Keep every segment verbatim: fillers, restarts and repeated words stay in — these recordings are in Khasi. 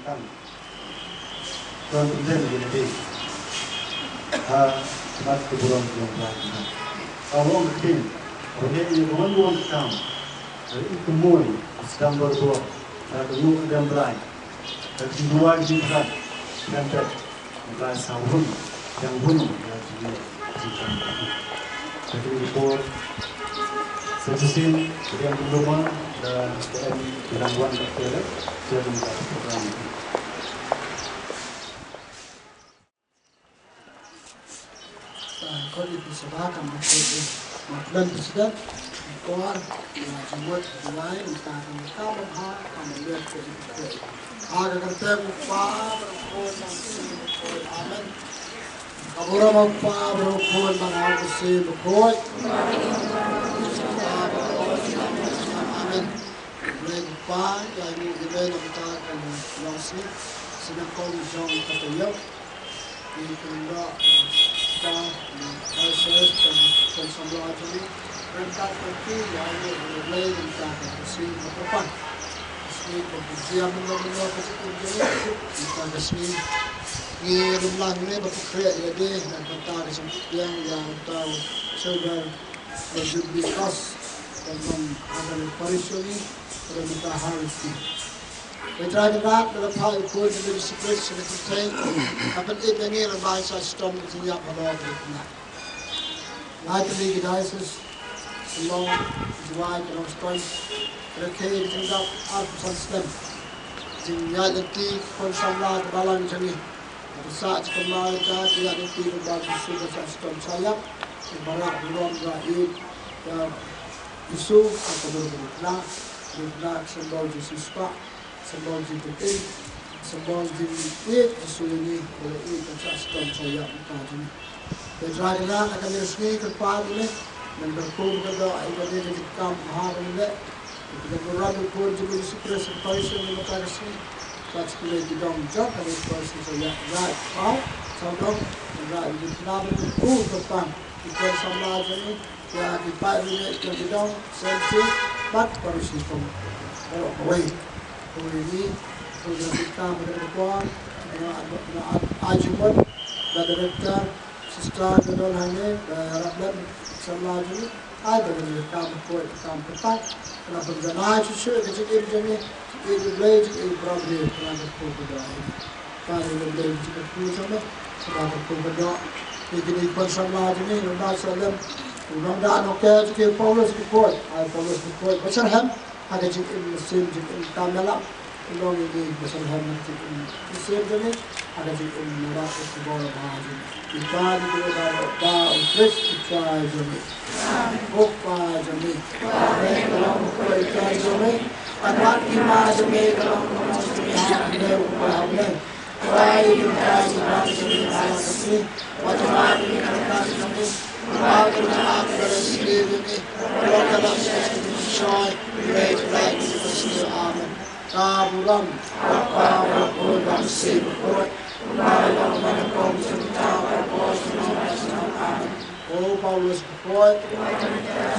Don pynlong ïa lade ha khmat ka burom jong U Trai. Ka long ka ktien ba ngi ïa ka wan wan ka kam, ka i ka mui, ka sdang bor bor, ka ka nu ka dem brai, ka ka duwai ka jingpyrkhat, ka ka ka sa hun, ka hun ka jingpyrkhat. Ka jingpyrkhat. Sa shisien ka dang kumno ma da ka em ka dang wan ka kere, ka dang wan ka kere. Khot ïa ki sha ba kam, khot ïa ki President, Kor, ïa jingmut, ïa jingmut, ïa jingmut, ïa jingmut, ïa jingmut. Ha ka kyrteng U Kpa bad U Khun bad U Mynsiem Bakhuid. Amen. Ka burom U Kpa bad U Khun bad U Mynsiem Bakhuid. Amen. Blei U Kpa ïa ngi, ïa ngi na ka bynta ka long sni, sni nyngkong jong ka taïew. Ngi kyndoh, eh, ka, eh, diocese, ka, ka samla jong ngi. Ryngkat bad ki, ïa ngi, ïa ngi, ryngkat bad ka sien ka kyrpang. Ka sien ka jia mynno mynno ka jingim jong ngi. Ryngkat ka sien. Ngi rim lang ne ba pyrkhat ïa lade, na ka bynta ka jingpyrshang ïa ka bynta u silver, ka Jubilee Cross, ka long ha ka parish jong ngi, ka long ka harvest. Ba Trai Kynrad, ba la phah ïa u Khun jong ngi Jisu Khrist sha ka kyrteng, ka pyni ïa ngi lem bad sa shitom ka jingïap halor ka jingpynïap. Lai tylli ki diocese, ka long Jowai, ka long Shrewsbury, ka la khie ka jingdap arphew san snem. Jingïaid lynti ki khun samla ka balang jong ngi. Ka sah jingkynmaw ïa ka, ka ïaid lynti lem bad Jisu ka sa shitom sa ïap. Ka baroh ka burom ka ïeit ïa Jisu ha ka dur ka dukna, dukna ka symbol Jisu spah. Symbol jingpynim, symbol jingïeit Jisu ïa ngi, ba la ïeit bad sa shitom sa ïap mynta jong ngi. Ba Trai Kynrad, ha kane ka sngi kyrpad ïa ngi, men kyrkhu kyrdoh ïa kane ka jingkam ha kane. Ïa ka jingburom u Khun jong ngi Jisu Khrist, ka parish jong ngi mynta ka sngi. Bad sa kine ki dong jong kane ka parish sa ïap ïaid paw sawdong, Trai, ïa ki kynmaw bad kyrkhu kyrpang ïa ki khun samla jong ngi. Ïa ki paid riewngeit jong ki dong, Saint Paul bad parish jong ngi baroh kawei. Kawei ni, kawei na kita, ba ka por, na, na, na, ai jingmut, ba ka director, sister, ka don hangne, ba ïarap lem, samla jong ngi, ai ba ka kam kawei, kam kyrpang, kane pynjanai shuh shuh ka jingim jong ngi, jingim U Blei, jingim u baroh ngi, kane ka por ka dei. Kane U Blei jingkyrkhu jong me, kane ka por ka dei. Ïa kine ki khun samla jong ngi, nongda sha lem, u nongda nongkyrkhu jong ngi Paulus Bakhuid, ai Paulus Bakhuid, ba syrhem ha ka jingim mynsiem, jingim tam ïalam, u long ïa ngi ba syrhem ha ka jingim mynsiem jong ngi, ha ka jingim ïalam, u khubor ba ha jong ngi. Ki Kpa jong ngi baroh, Kpa u Khrist u Trai jong ngi. Ko Kpa jong ngi. Kpa jong ngi ka long ko Trai jong ngi. Ka mat ki ma jong ngi ka long ko jong ngi ha ngi u Kpa jong ngi. Kpa ïa ki Kpa jong ngi ha ngi u Kpa jong ngi. Wat ma ki ka ka jong ngi. Kpa ki ma ka jong ngi. Kpa ka long shai. Amen. Ka burom. Ka burom. Ka burom. O Paulus Bakhuid,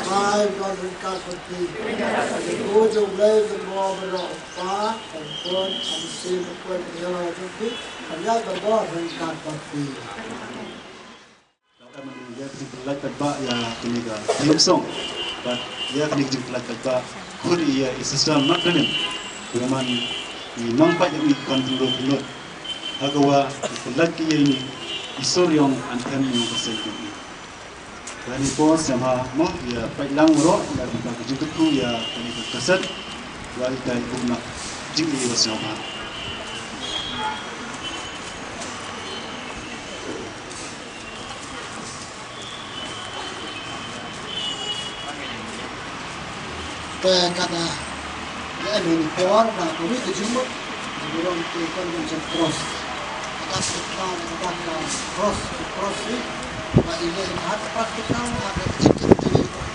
ai u don ryngkat bad phi. Ka jingkyrkhu jong U Blei jong ngi baroh, U Kpa, U Khun, U Mynsiem Bakhuid, ka jingïaroh jong phi kan ïaid bad ryngkat bad phi. Ïa kane ka jingpyllait paidbah ïa kane ka theme song. Bad ïa kane ka jingpyllait paidbah, khun ïa i Sister Magdalene. Kumne ngi nang peit ïa i kan tynrut tynrut. Ha kaba i pyllait ki ïa i, i sur ïong anthem ïong ka seng ki. Kane por sngewbha mo ïa peit lang baroh ïa ka jingkyrkhu ïa kane ka kaset. Wa ita i kumne jingïa sngewbha. Te kata, ïa, ïa, ïa, por, na, kawei ka jingmut, burom te kon jong cross. Kata, kata, kata, cross, cross ni, ba ine, ha ka practical, ha ka jingim te,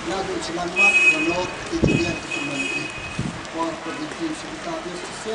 naduh shyllangmat, ba noh, te jingim te, te, te, por, por, te, te, te, te, te,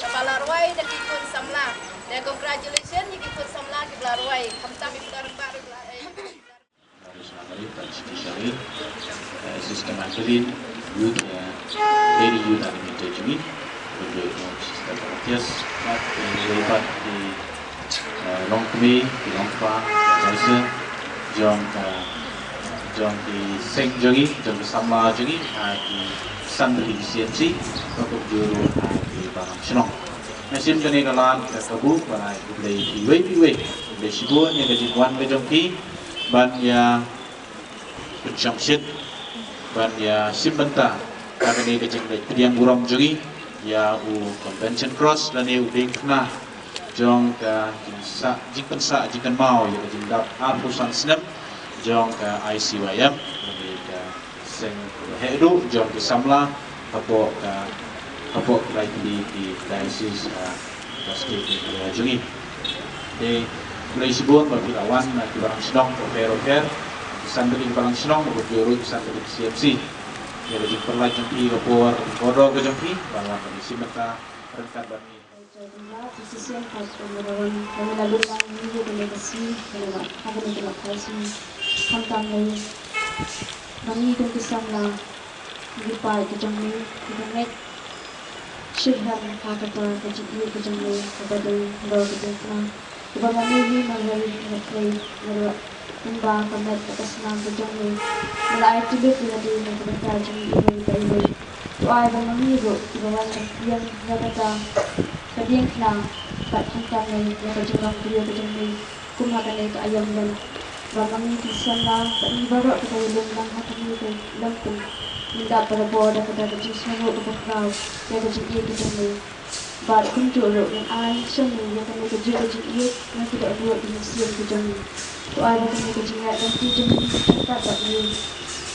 Kaba la rwai da ki khun samla. Te congratulations ïa ki khun samla kiba la rwai. Khamtam ïa ki rangbah ruh ba la, eh, Assistant Magdalene, Youth, eh, Lady Youth Animator jong ngi, Sister Matthias, bad ki, bad ki, eh, longkmie, ki longkpa, ki advisor jong ka, jong ki seng jong ngi, jong ki samla jong ngi, ha ki san tylli ki C M C, bad kumjuh ruh ha ki balang shnong. Nga shim kane ka lad ka kabu ban ai khublei ïa phi iwei pa iwei. Khublei shibun ïa ka jingwan ka jong phi ban ïa pynshongshit, ban ïa shim bynta ha kane ka jingleit pdiang burom jong ngi ïa u Convention Cross lane u diengphna jong ka jingsah, jingpynsah jingkynmaw ïa ka jingdap arphew san snem jong ka I C Y M lane ka seng kaba heh duh jong ki samla hapoh ka, hapoh ki lai tylli ki diocese, ah, ka state Meghalaya jong ngi. Te khublei shibun ba phi la wan na ki balang shnong bapher bapher, ki san tylli ki balang shnong bad kumjuh ruh ki san tylli ki C M C. Ïa ka jingpynlait jong phi ha ka por kordor ka jong phi ban wan ban ïashim bynta ryngkat bad ngi. Jai Kynrad, Assistant Pastor Mawdawan, ba ngi la lum lang ïa kane ka sngi, kane ka, ha kane ka lak kai sngi. Khamtam lei ba ngi kum ki samla, ngi paid ka jong me, ngi ngeit shitrhem ha kata ka jingïeit ka jong me kaba dei halor ka diengphna, kaba ma me hi marwei marwei marwei. Kumba ka met bad ka snam ka jong me, me la ai tylli ïa lade na ka bynta jong ngi iwei pa iwei. To ai ba ma ngi ruh kiba wan ban pdiang ïa kata ka diengphna bad khamtam lei ïa ka jinglong briew ka jong me kum ha kane ka aïom lem. Ba ma ngi ki samla bad ngi baroh kiba ïalum lang ha kane ka longkmie ngin dap barabor da kata ka jingsngewnguh kaba khraw ïa ka jingïeit ka jong me. Bad kumjuh ruh ngin ai sha me ïa kane kajuh ka jingïeit na ki dohnud ki mynsiem ki jong ngi. To ai ba kane ka jingïaid lynti jong ngi ryngkat bad me,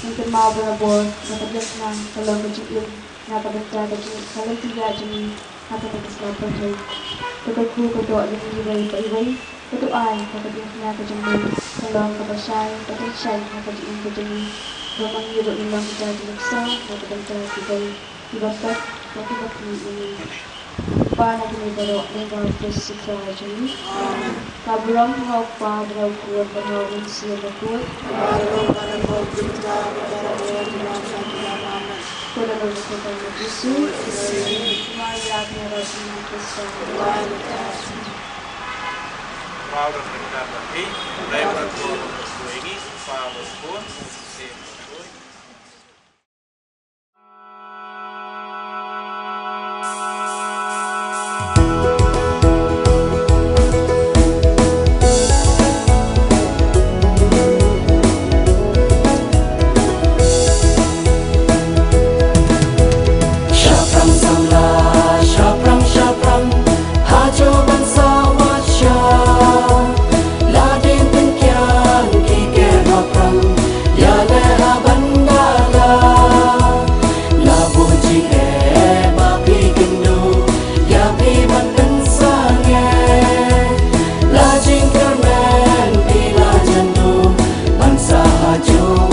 ngin kynmaw barabor ba ka diengphna ka long ka jingim na ka bynta ka jingïaid ka lynti ïaid jong ngi ha kane ka sla pyrthei. To kyrkhu kyrdoh ïa ngi iwei pa iwei. To ai ha ka jingthnya ka jong me, ka long kaba shai, ka jingshai ha ka jingim ka jong me. Ba ma ngi ruh ngin long kita ki nuksa na ka bynta kiba, kiba pep bad kiba kmie ïa ngi. Kpa, na kine baroh lyngba U Khrist U Trai jong ngi. Ka burom ha U Kpa bad ha U Khun bad ha U Mynsiem Bakhuid. Ko da ka Jisu. Wa ïa ka Jisu Khrist. Father, in the name of the Father, the Son, and the Holy Spirit. Shaphrang samla, shaphrang, shaphrang, ha jo ban sa wat sha. La dei pynkiang ki ker haphrang, ïa leh ha ban da la. La buh jingeh ba phi kynduh, ïa phi ban pynsangeh. La jingkyrmen phi la jan duh, ban sa ha jo